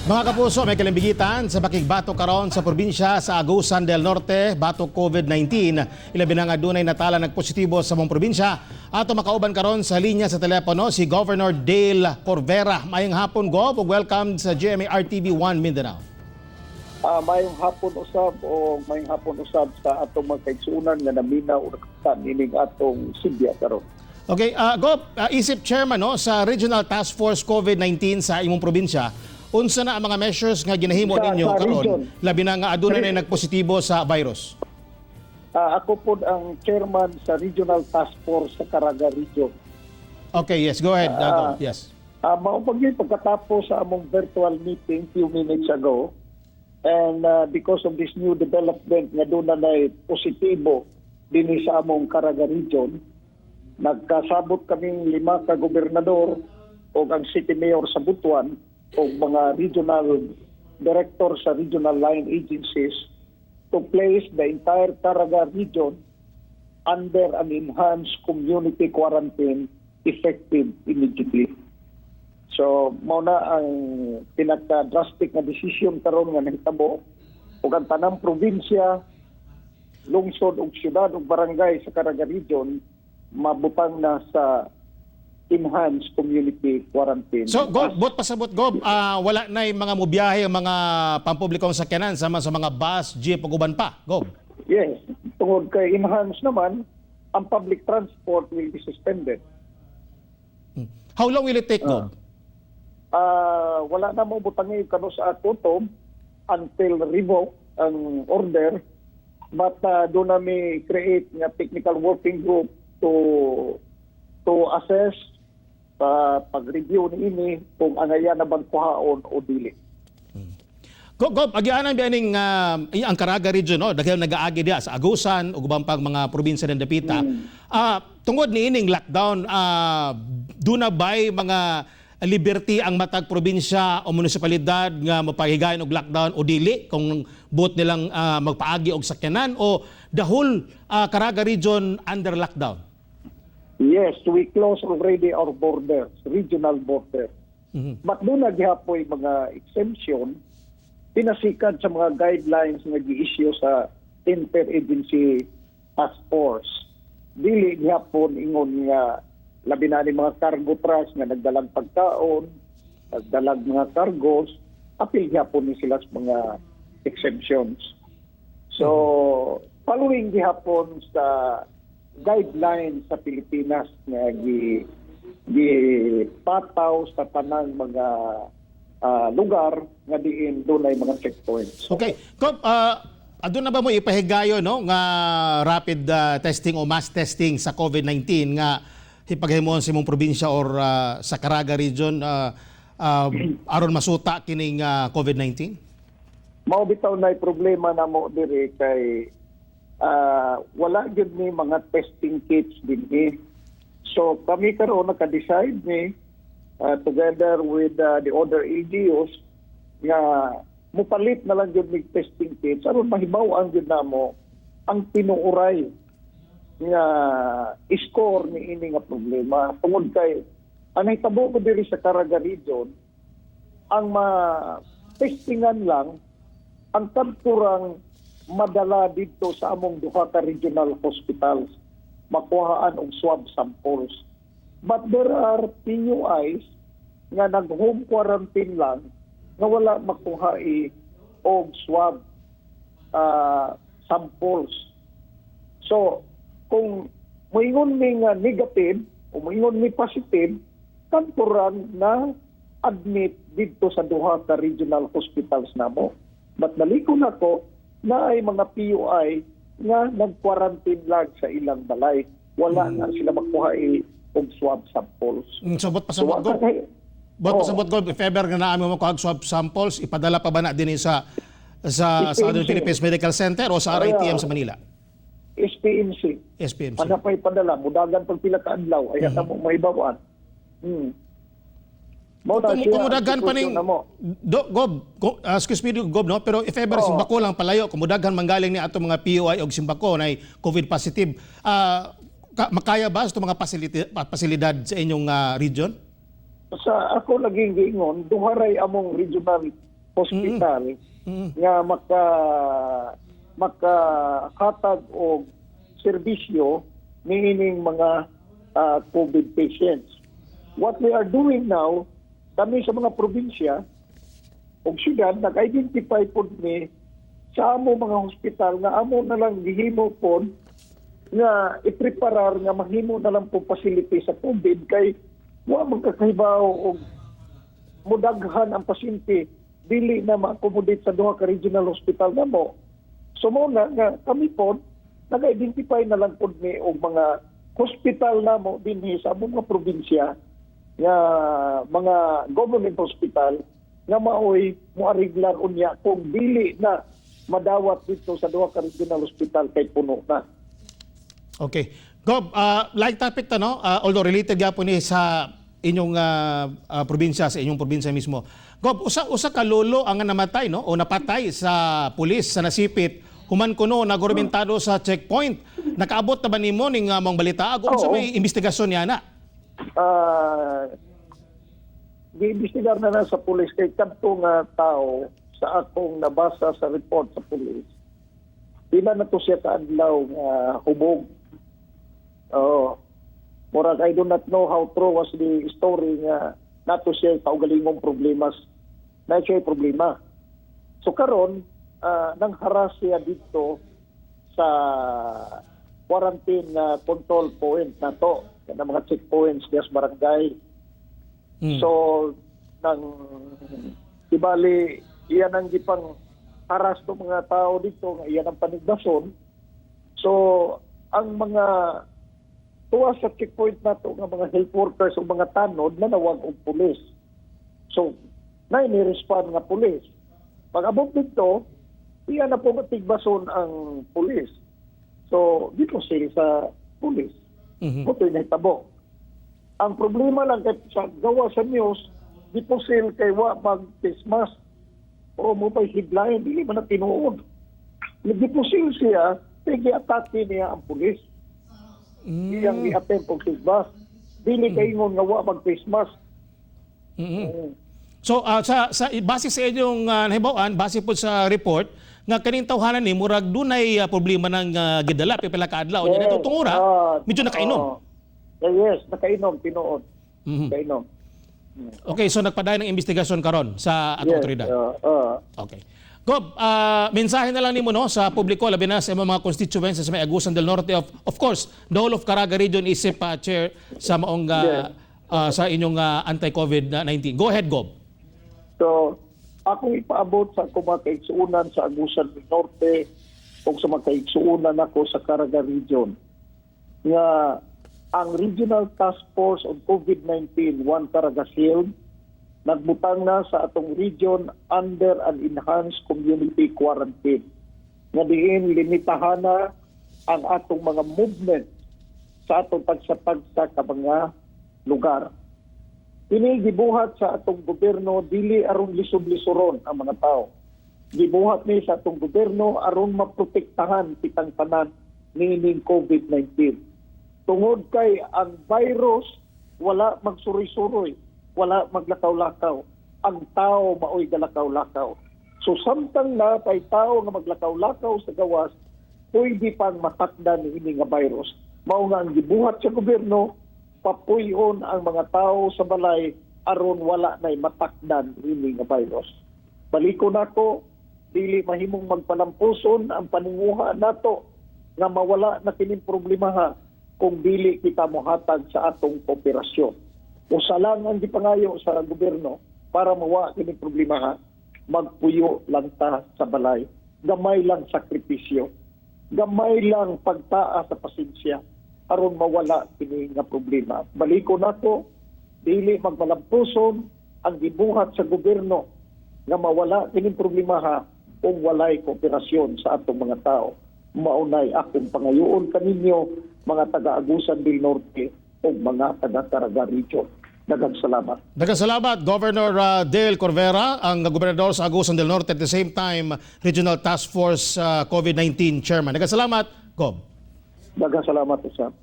Mga kapuso, may kalimbigitan sa pakigbato karon sa probinsya sa Agusan del Norte, batok COVID-19. Ilabi na nga dunay natala nagpositibo sa among probinsya. Ato makauban karon sa linya sa telepono si Governor Dale Corvera. Maayong hapon, Gov, ug welcome sa GMA RTV 1 Mindanao. Mayong hapon usab o mayong hapon usab sa atong mga kaigsuonan nga naminaw o nakakita nining atong sidya karon. Okay, Gov, isip chairman, no, sa Regional Task Force COVID-19 sa imong probinsya, unsa na ang mga measures nga ginahimo ninyo sa karon region. Labi na nga aduna na nagpositibo sa virus? Ako po ang chairman sa Regional Task Force sa Caraga Region. Okay, yes, go ahead, Gov. Yes. Mao pag yun, pagkatapos sa among virtual meeting few minutes ago and because of this new development nga duna na positibo dinhi sa among Caraga Region, nagkasabot kaming lima ka gobernador o ang city mayor sa Butuan o mga regional director sa regional line agencies to place the entire Caraga Region under an enhanced community quarantine effective immediately. So, mao na ang pinaka-drastic na decision karon nga nahitabo ug ang tanang probinsya, lungsod ug syudad ug barangay sa Caraga Region mabutang na sa enhanced community quarantine. So, Gob, buot pasabot, Gob, wala na yung mga mubiyahe, ang mga pampublikong sakyanan sama sa mga bus, jeep, ug uban pa, Gob? Yes, tungod kay enhanced naman, ang public transport will be suspended. How long will it take, Gob? Wala na mo butangi kanus-a kutob until revoke ang order, but duna mi create nga technical working group to assess pag-review niini kung angay na bang kuhaon o dili. Gob, Gob, agianan ba ning ang Caraga Region, no? Daghan nagaagi diha sa Agusan ug ubang pang mga probinsya ng dapita. Tungod niining lockdown, duna bay mga liberty ang matag probinsya o munisipalidad nga mapahigayon og lockdown o dili kung buot nilang magpaagi og sakyanan o the whole Caraga Region under lockdown? Yes, we close already our borders, regional borders. But duna gihapoy mga exemption pinasikad sa mga guidelines nga gi-issue sa Interagency Task Force. Dili gihapon ingon nga labi na ni mga cargo trucks nga nagdalag pagkaon, nagdalag mga cargos, apil gihapon ni sila sa mga exemptions. So, following gihapon sa guidelines sa Pilipinas nga gi gipataw sa tanang mga lugar nga diin dunay mga checkpoints. Okay. Gob, aduna ba mo ipahigayon, no, nga rapid testing o mass testing sa COVID-19 nga hipaghimon sa imong probinsya or sa Caraga Region aron masuta kining COVID-19? Mao bitaw na problema namo diri kay wala gyud ni mga testing kits dinhi. So kami karon naka-decide ni together with the other LGUs nga mupalit na lang gyud mig testing kits aron mahibaw-an gyud namo ang tinuuray nga score ni ini nga problema, tungod kay ang nahitabo ko diri sa Caraga Region, ang ma-testingan lang ang kadturang madala dito sa among duha ka regional hospitals makuhaan og swab samples. But there are PUIs nga nag-home quarantine lang nga wala makuha og swab samples. So, kung moingon mi nga negative o moingon mi positive, kadturan na admit dito sa duha ka regional hospitals namo. But nalikon nako naay mga PUI nga nag-quarantine lang sa ilang balay. Wala nga sila makuha og swab samples. So, buot So, pasabot, wa Gob. Buot Oo. pasabot, Gob, if ever nga naa mo makuha swab samples, ipadala pa ba na din sa SPMC. Southern Philippines Medical Center o sa RITM sa Manila? SPMC. SPMC. Ano pa ipadala? Mudagan pag pila ka adlaw ay mm mo mahibawan. Mao na siya Kung ang mudagan pa ning sitwasyon namo. Gob, excuse me, Gob, no, pero if ever Oo. simbako lang palayo, kung mudaghan manggaling ni ato mga PUI og simbako na COVID positive, makaya ba sa mga pasilidad sa inyong region? Sa ako laging giingon, duha ray among regional hospital nga makahatag og serbisyo niining mga COVID patients. What we are doing now, kami sa mga probinsya ug syudad, nag-identify pod ni sa amo mga hospital nga amo na lang gihimo pod nga ipreparar nga mahimo na lang po facility sa COVID kay wa man kakahibaw og mudaghan ang pasyente, dili na ma-accommodate sa duha ka regional hospital namo. So mao na nga kami pod nag-identify na lang pod ni og mga hospital namo dinhi sa among mga probinsya nga mga government hospital nga maoy moariglar unya kung dili na madawat dito sa duha ka regional hospital kay puno na. Okay. Gob, like topic ta, no? Although related gyapon ni sa inyong probinsya, sa inyong probinsya mismo. Gob, usa usa ka lolo ang namatay, no, o napatay sa pulis sa Nasipit human kuno nagormentado sa checkpoint. Nakaabot na ba nimo ning mong balita? Ug unsa Oo. may investigasyon niya na? Giimbestigar na na sa pulis kay kadto nga tao, sa akong nabasa sa report sa pulis, pila na to siya kaadlaw nga hubog. Oh. Murag I do not know how true was the story nga nato siya kaugalingong problemas. Na siya problema. So karon nang harass siya dito sa quarantine na control point na to, na mga checkpoints diya sa barangay. So nang ibali iyan ang gipang harass to mga tao dito nga iyan ang panigbason. So ang mga tuwa sa checkpoint nato nga mga health workers o mga tanod nanawag og pulis. So na ni-respond nga pulis. Pag abot dito, iya na po matigbason ang pulis. So dito sila sa pulis. Mao nahitabo. Ang problema lang kay sa gawa sa news, gipusil kay wa mag face mask. O mao pa'y headline, dili man na tinuod. Gipusil siya, kay giatake niya ang pulis. Iyang gi-attempt og face mask. Dili kay ingon nga wa mag face mask. So sa base sa inyong nahibaw-an, base po sa report nga kaning tawhanan ni murag dunay problema ng gidala pipila ka adlaw nya yes. Tungura medyo nakainom. Yes, nakainom tinuod. Nakainom. Okay, so nagpadayon ng investigasyon karon sa atong otoridad. Okay. Gob, mensahe na lang nimo, no, sa publiko, labi na sa imong mga constituents sa may Agusan del Norte, of course the whole of Caraga region isip pa chair sa maong sa inyong anti-COVID-19. Go ahead, Gob. So, akong ipaabot sa akong mga kaigsuunan sa Agusan del Norte o sa mga kaigsuunan ako sa Caraga Region nga ang Regional Task Force on COVID-19 One Caraga Shield nagbutang na sa atong region under an enhanced community quarantine nga diin limitahan na ang atong mga movement sa atong tagsa-tagsa ka mga lugar. Kini gibuhat sa atong gobyerno dili aron lisod-lisoron ang mga tao. Gibuhat ni sa atong gobyerno aron maprotektahan kitang tanan niining COVID-19. Tungod kay ang virus wala magsuroy-suroy, wala maglakaw-lakaw. Ang tao maoy galakaw-lakaw. So samtang na kay tao nga maglakaw-lakaw sa gawas, pwede pang matakda ni ini nga virus. Mao nga ang gibuhat sa gobyerno, papuyon ang mga tao sa balay aron wala nay matakdan ini nga virus. Baliko nako, dili mahimong magpalampuson ang paninguha nato nga mawala na kining problema kung dili kita mohatag sa atong kooperasyon. Usa lang ang gipangayo sa gobyerno para mawa kining problema, magpuyo lang ta sa balay. Gamay lang sakripisyo. Gamay lang pagtaa sa pasensya aron mawala kini nga problema. Baliko nato, dili magmalampuson ang gibuhat sa gobyerno nga mawala kining problema ha kung walay kooperasyon sa atong mga tao. Maunay akong pangayoon kaninyo, mga taga-Agusan del Norte o mga taga-Caraga Region. Daghang salamat. Daghang salamat, Governor Dale Corvera, ang gobernador sa Agusan del Norte, at the same time Regional Task Force COVID-19 Chairman. Daghang salamat, Gob. Daghang salamat usab.